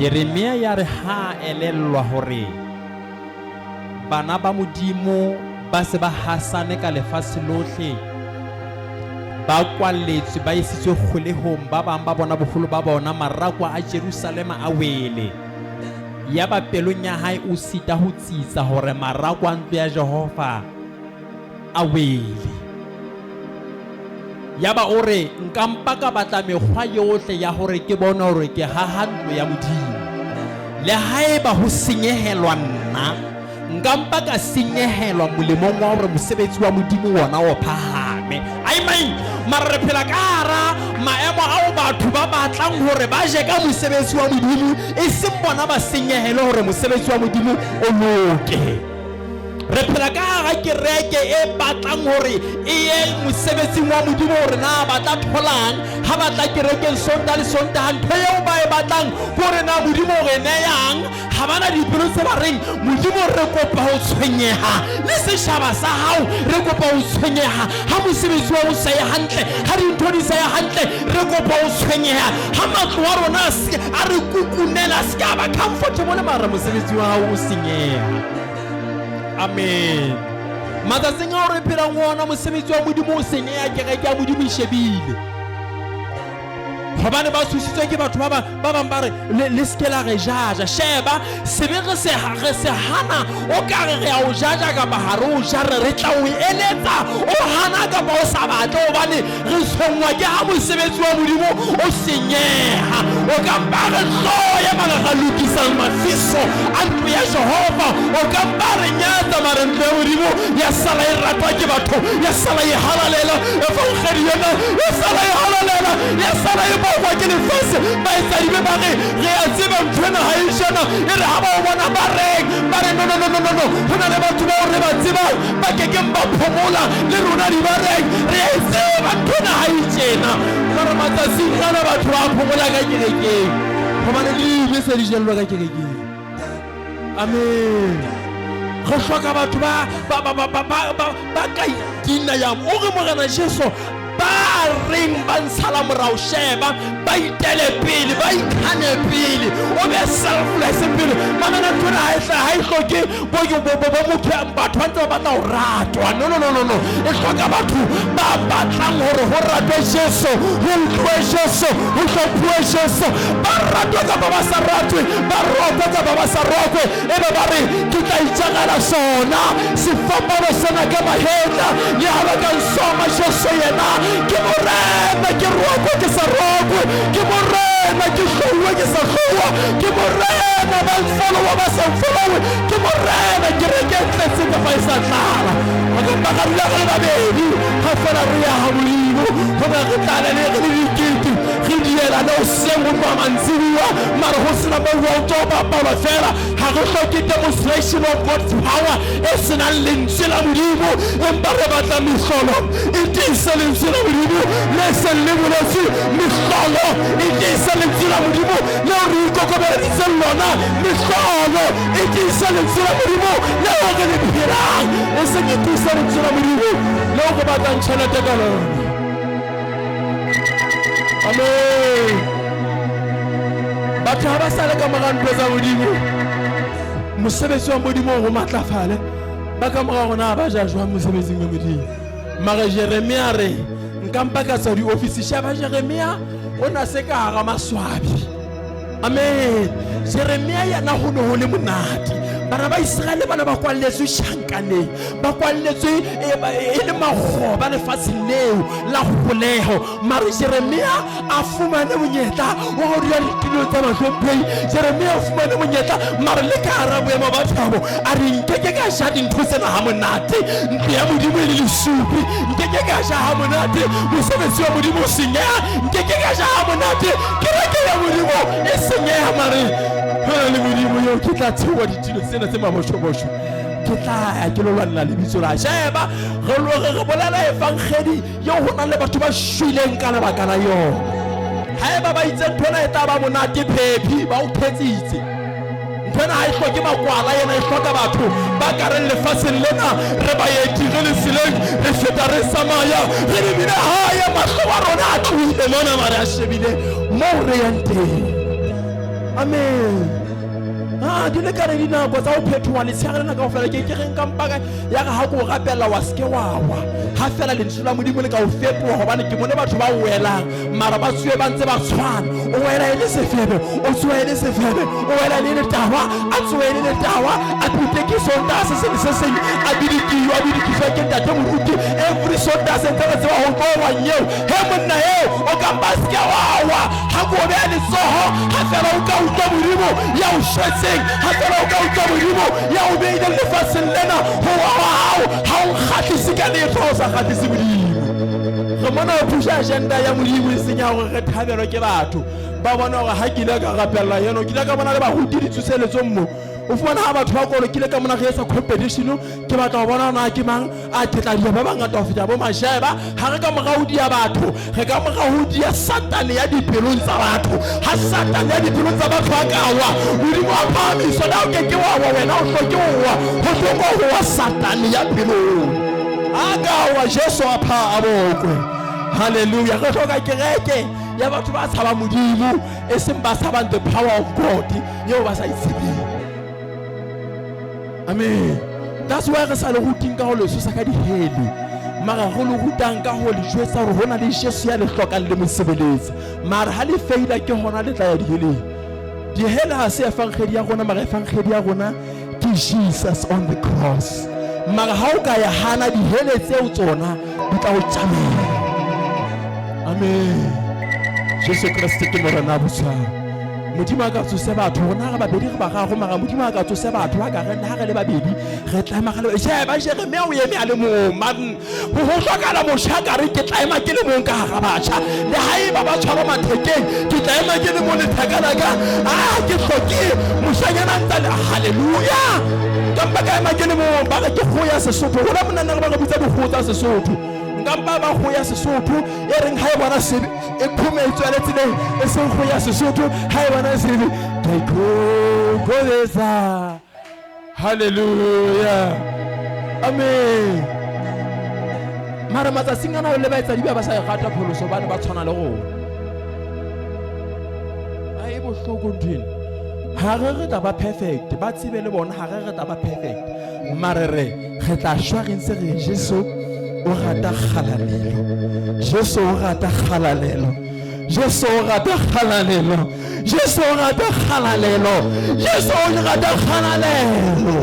Jeremia ya re ha a elellwa hore bana ba Modimo ba se ba hasane ka lefatshe lohle, ba kwalletswe, ba isitswe kgolehong, ba bang ba bona boholo ba bona marako a Jerusalema a wele. Yaba pelong ya hae o sita ho tsitsa hore marako a ntlo ya Jehova a wele. Yaba o re, Nka mpa ka batla mekgwa yohle ya hore ke bone hore ke haha ntlo ya Modimo. Le haeba ho senyehelwa nna, nka mpa ka senyehelwa molemong wa hore mosebetsi wa Modimo wona o phahame. Amen. Mara re phela ka hara maemo ao batho ba batlang hore ba je ka mosebetsi wa Modimo, e seng bona ba senyehele hore mosebetsi wa Modimo o loke. Re phela ka hara kereke e batlang hore e ye mosebetsing wa Modimo, hore na ba tla tholang ha ba tla kerekeng Sontaha le Sontaha. Ntho eo ba e batlang ke hore na Modimo o re neyang. Ha ba na dipelo tse ba reng, Modimo re kopa ho tshwenyeha le setjhaba sa hao, re kopa ho tshwenyeha ha mosebetsi wa o sa ye hantle, ha dintho di sa ye hantle, re kopa ho tshwenyeha ha matlo a rona a re kukunela, se ka ba comfortable mara mosebetsi wa hao o senyeha. Amen. Matsatsing ao re phelang ho ona, mosebetsi wa Modimo o senyeha, kereke ya Modimo e shebile. Hobane ba tshositswe ke batho ba bang ba re le se ke la re jaja. Sheba, sebe re se hana, o ka re re a o jaja kapa ha re o jare, re tla o eletsa o hana kapa o sa batle, hobane re tshwenngwa ke ha mosebetsi wa Modimo o senyeha. O ka mpa re hloya mara ra lokisa mafiso a ntlo ya Jehova. O ka mpa re nyatsa mara ntlo ya Modimo ya sala e ratwa ke batho, ya sala e halalela. Evangeli yona ya sala e halalela, ya sala e bokwa ke lefatshe. Baetsadibe ba re, re a tseba ntho ena ha e jana. E re ha ba o bona ba reng, ba re no no no no no no, ho na le batho bao re ba tsebang ba kekeng ba phomola le rona dibareng, re a e tseba ntho ena ha e tjena. Mara matsatsing ana batho ba phomola ka kerekeng hobane le dibe se di jellwa ka kerekeng. Amen. Re hloka batho ba ba ba ba ba ba ba ka itinayang. O re Morena Jesu ba reng ba ntshala morao, sheba ba itele pele, ba ikhane pele, o be selfless pele. Mamela ntho ena ha e ha e hloke bo motho batho ba ntse ba batla ho ratwa. No no no no no, e hloka batho ba batlang hore ho ratwe Jesu, ho utlwe Jesu, ho hlomphuwe Jesu. Ba ratwe kapa ba sa ratwe, ba rokwe kapa ba sa rokwe, ebe ba re ke tla itjagela sona sefapano sena ka mahetla, le ha ba ka nsoma Jesu yena ke Morena, ke rokwe ke sa rokwe, ke Morena, ke hlouwe ke sa hlouwa, ke Morena, ba nfollowa ba sa nfollowe, ke Morena, kereke e tletse kapa e sa tlala. Re ka mpa ra dula re le babedi ga fela re ya ga Modimo, goba re tlale le re le dikete re dielane hoseng ho tloha mantsibuya, mara ho sena moo wa o tlo bapalwa fela. Ha re hloke demonstration of God's power e senang lentswe la Modimo, empa re batla mehlolo e tiise lentswe la Modimo le seng le boletswe. Mehlolo e tiise lentswe la Modimo leo re ikokobeleditseng lona. Mehlolo e tiise lentswe la Modimo leo re le phelang, e seng e tiise lentswe la Modimo leo re batlang tjhelete ka lona. Amen. Batho ha ba sa le ka mora ntlo tsa Modimo, mosebetsi wa Modimo o matlafale. Ba ka mora rona ba ja jwang mosebetsing wa Modimo? Mara Jeremia re nka mpa ka tswa diofisi. Sheba Jeremia o na se ka hara maswabi. Amen. Jeremia yena ho ne ho le monate. Bana ba Iseraele bana ba kwalletswe tjhankaneng, ba kwalletswe e le makgoba lefatsheng leo la kgoleho. Mara Jeremia a fumane monyetla wa ho dula ditulong tsa bahlomphehi. Jeremia a fumane monyetla, mara le ka hara boemo ba thabo a re nkeke ka ja dintho tsena ha monate, ntlo ya Modimo e le lesupi, nkeke ka ja ha monate, mosebetsi wa Modimo o senyeha, nkeke ka ja ha monate, kereke ya Modimo e senyeha. Mare ho na le Modimo eo ke tla theoha ditulo tsena tse maboshobosho, ke tla ya ke lo lwanela lebitso la. Sheba, re lo re bolela evangeli eo ho nang le batho ba shweleng ka lebaka la yona. Haeba ba itse ntho ena e tla ba monate, phephi ba o thetsitse. Ntho ena ha e hloke makwala, yena e hloka batho ba ka reng lefatsheng lena re baeti, re le tseleng, re feta re tsamaya, re lebile hae, mahlo a rona a tlohile mona mare a shebile moo re yang teng. Amen. Ah, di lekane dinako tsa ho phethoha letshehare lena kaofela. Ke ke reng ka mpa ka ya re ha ke o rapella wa se ke wa wa. Ha fela lentswe la Modimo le ka o fetoha, hobane ke mone batho ba welang mara ba tsohe ba ntse ba tshwana. O wela e le sefebe, o tsoha e le sefebe, o wela e le letawa, a tsoha e le letawa, a phute ke Sontaha se seng le se seng, a bidikiwa, a bidikiswa ke ntate moruti every Sontaha se ntse re tseba ho tlo wa nyeo. He monna eo o ka mpa se ke wa wa ha ke o beha letsoho, ha fela o ka utlwa Modimo ya o shwetseng, ha fela o ka utlwa Modimo ya o beileng lefatsheng lena, ho wa wa hao ha o nkgahlise ka letho, ha o sa kgahlise Modimo. Re mona ho pusha agenda ya Modimo, e seng ya hore re thabelwe ke batho ba bona hore ha ke ile ka rapella eno, ke ile ka bona le baruti ditsoseletsong mo. O fumana ha batho ba kolo ke ile ka mona re etsa competition, ke batla ho bona na ke mang a ke tla dia ba bangata ho feta bo masheba. Ha re ka morao dia batho, re ka morao dia Satane ya dipelong tsa batho. Ha Satane ya dipelong tsa batho a ka wa, Modimo wa phahamiswa, na o ke ke wa wa wena, o hloke ho wa, ho hloka ho wa Satane ya pelong. A ka wa, Jesu a pha a bokwe. Hallelujah. Re hloka kereke ya batho ba tshabang Modimo, e seng ba tshabang the power of God eo ba sa e tsebeng. Amen. That's why re sa le ruting ka ho le tshosa ka dihele, mara re le rutang ka ho le jwetsa hore ho na le Jesu ya le hlokang le mo sebeletse. Mara ha le feila ke hona le tla ya diheleng. Dihele ha se efankgedi ya rona, mara efankgedi ya rona ke Jesus on the cross. Mara ha o ka ya hana dihele tseo tsona di tla o tjamela. Amen. Jesu Kreste ke Morena a busang. Modimo a ka tsose batho, rona re babedi re bararo, mara Modimo a ka tsose batho, ha ka re ha re le babedi re tla ema re le sheba Jeremia o eme a le mong man. Ho hlokahala motjha ka re ke tla ema ke le mong ka hara batjha, le haeba ba tshwarwa mathekeng ke tla ema ke le mong lethaka la ka. Ah, ke hloke moshanyana ntsa le haleluya. Ka mpa ka ema ke le mong, ba re ke kgoho ya Sesotho. Rona monna re ba re bitsa dikgoho tsa Sesotho. Nka mpa ba kgoho ya Sesotho e reng ha e bona sebe e qhome e tswele tseleng, e seng kgoho ya Sesotho ha e bona sebe ke ikokobetsa. Hallelujah. Amen. Mara matsatsing ana le baetsadibe ba sa e rata pholoso, hobane ba tshwana le rona. A e bohloko ntho ena. Ha re re tla ba perfect, ba tsebe le bona ha re re tla ba perfect. Mare re re tla shwa re ntse re Jesu o rata kgalalelo. Jesu o rata kgalalelo. Jesu o rata kgalalelo. Jesu o rata kgalalelo. Jesu o rata kgalalelo.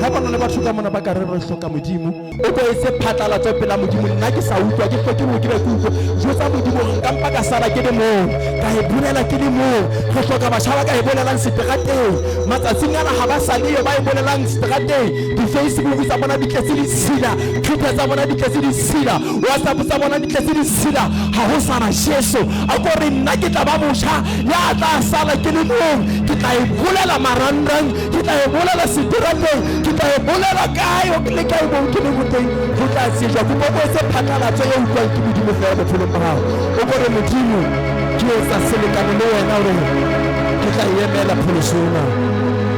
Ha bona le batho ka mona ba ka re re hloka Modimo, o ko etse phatlalatso pela Modimo. Nna ke sa utlwa, ke hloke hore ke be ke utlwe. Jwetsa Modimo hore nka mpa ka sala ke le mong, ka e bolela ke le mong. Re hloka batjha ba ka e bolelang seterateng. Matsatsing ana ha ba sa leyo ba e bolelang seterateng. Di-Facebook tsa bona di tletse ditshila, Twitter tsa bona di tletse ditshila, WhatsApp tsa bona di tletse ditshila. Ha ho sana Jesu. A ko re nna ke tla ba motjha ya tla sala ke le mong. Ke tla e bolela marangrang, ke tla e bolela seterateng, ke tla e bolela kae le kae moo ke leng teng, ho tla tsejwa. Kopa o etse phatlalatso e utlwang ke Modimo fela bophelong ba hao. O ko re Modimo, ke etsa selekane le wena hore ke tla e emela pholoso ena.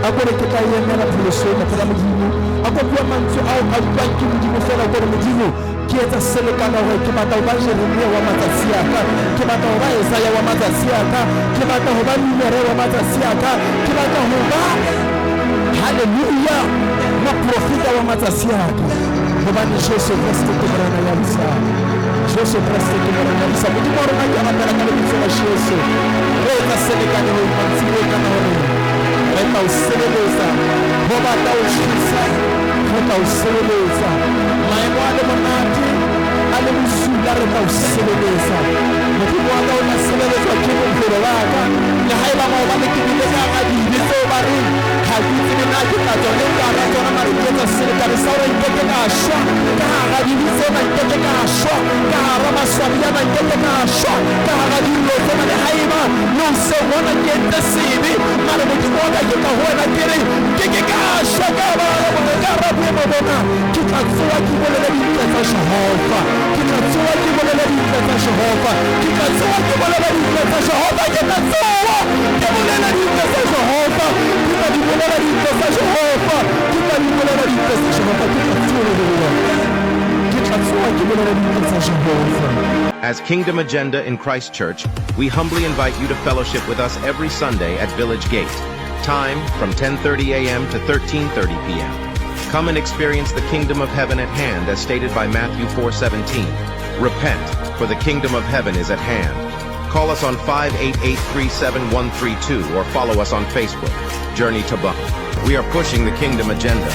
A ko re ke tla e emela pholoso ena pela Modimo. A ko bua mantswe ao a utlwang ke Modimo fela. O ko re Modimo, ke etsa selekane hore ke batla ho ba Jeremia wa matsatsi a ka, ke batla ho ba Esaya wa matsatsi a ka, ke batla ho ba Numere wa matsatsi a ka, ke batla ho ba haleluya moprofeta wa matsatsi a ka. Hobane Jesu Kreste ke Morena ya busang. Jesu Kreste ke Morena ya busang. Modimo wa rona, ke a rapela ka lebitso la Jesu. Re etsa selekane ho mantsiboyeng ana hore re tla o sebeletsa, ho batla o tjhesa, re tla o sebeletsa. Maemo a le monate, a le bosula, re tla o sebeletsa. Modimo wa ka o tla sebeletswa ke bophelo ba ka. Le haeba maobane ke bile ka hara dibe tseo ba reng ha ke tsebe na ke tla tswa neng ka hara tsona, mara ke etsa selekane sa hore nkeke ka shwa ka hara dibe tsena, nkeke ka shwa ka hara maswabi ana, nkeke ka shwa ka hara dillo tsena. Le haeba le o se bona ke entse sebe, mara Modimo wa ka ke tla ho wena ke re nkeke ka shwa ka ka hara boemo bona. Ke tla tsoha ke bolele dintle tsa Jehova. Ke tla tsoha ke bolele dintle tsa Jehova. Ke tla tsoha ke bolele dintle tsa Jehova. Ke tla tsoha ke bolele dintle tsa Jehova. Ke tla di bolela dintle tsa Jehova. Ke tla di bolela dintle tsa Jehova. Ke tla tsoha. Ke tla tsoha ke bolele dintle tsa Jehova. As Kingdom Agenda in Christchurch, we humbly invite you to fellowship with us every Sunday at Village Gate. Time from 10:30 a.m. to 13:30 p.m. Come and experience the kingdom of heaven at hand as stated by Matthew 4:17. Repent, for the kingdom of heaven is at hand. Call us on 58837132 or follow us on Facebook. Journey Tobung. We are pushing the kingdom agenda.